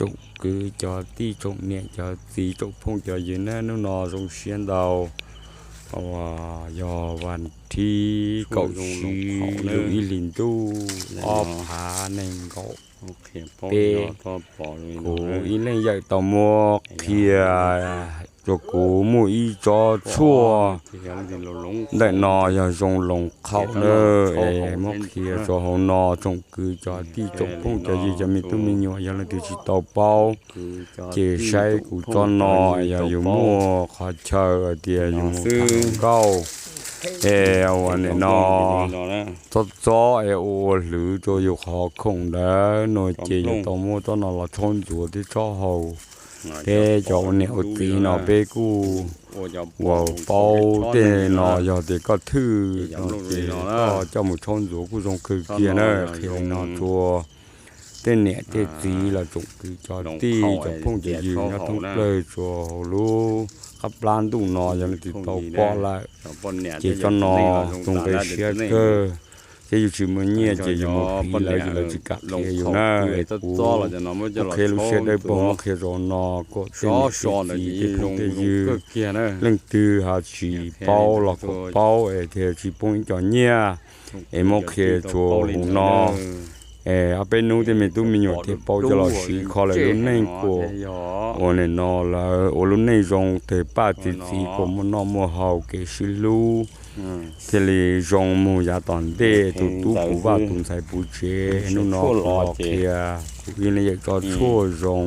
Tsoom kwv cov tij tsoom niam cov txiv tsoom phooj cov ywg na, hnub no zoo siab ntau, yog vas thib kaum tsib lub ib hlis ntuj ob phav nees nkaum peb. Kuv ib leej yawm tau muab qhia rau kuv muaj ib tsob tshuaj ntawm no yog zoo loos qhaum na, es muab qhia rau hauv no tsoom kwv cov tij tsoom phooj cov ywg cov me tub me nyuam yog leej twg tsis tau paub ces saib kuv tsob no yog yus muaj qhov chaw hais tias yus mus tham hluas nkauj es ua nim no txob txob es ua ua hlwv rau yus qhov khoom ntawd no ces yus tau muab tsob no los tshaub ntxuav thiab tshaub haus. Peb cov ua niam ua txiv no peb kuj uas paub tej no, yog tias koj thwj no ces koj coj mus tshaub ntxuav kuj zoo kawg kiag na. Qhia li no rau tej niam tej txiv los tsoom kwv cov tij cov phooj cov ywg nyob thoob plawg tsuas hauv lub qab plab ntuj no yog leej twg tau pom lawm ces tsob no zoo nqe siab kawg. Thiab yus tsis muaj nyiaj ces yus mus phim lawv ces lawv tsis kam qhia yus na. Es kuv kuj qhia lub siab dawb paug muab qhia rau no kom tej niam tej txiv tej phooj tej ywg leej twg ho tsis paub los kom paub es thiaj tsis poob ib co nyiaj. Es muab qhia tsuas hauv no es ob peb hnub tej me tub me nyuam thiaj paub coj los siv kho lawv lub neej kom ua nim no lawv ua lub neej zoo tawg paj txi txiv kom muaj noj muaj haus kev sib hlub thiaj li zoo mus yav tom ntej. Tus tub puv vaj tus ntxhais puv tsev, hnub no kuv los qhia kuv ib leej yawm tsob tshuaj zoo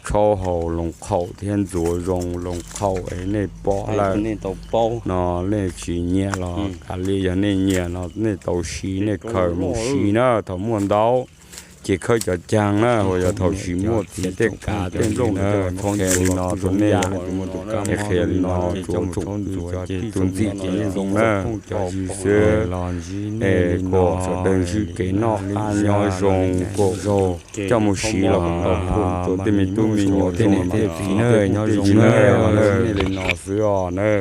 tshaub haus loos qhaum thiab ntxuav zoo loos qhaum es nej pom lawm no nej tsis nyiam los kav liam, yog nej nyiam no nej tau siv nej khaws mus siv na. Thaum muaj ntau ces khawb cov caag na, uas yog thaum tsis muaj txiv tej kav tej nplooj na, muab qhia li no rau nej, es qhia li no rau tsoom kwv cov tij tsoom niam cov txiv tsoom phooj cov ywg xwb. Es kom sawv daws ntsib kev noj qab nyob zoo, kom coj mus siv los kom tau rau tej me tub me nyuam tej niam tej txiv na, nyob zoo na. Nej li no xwb os na.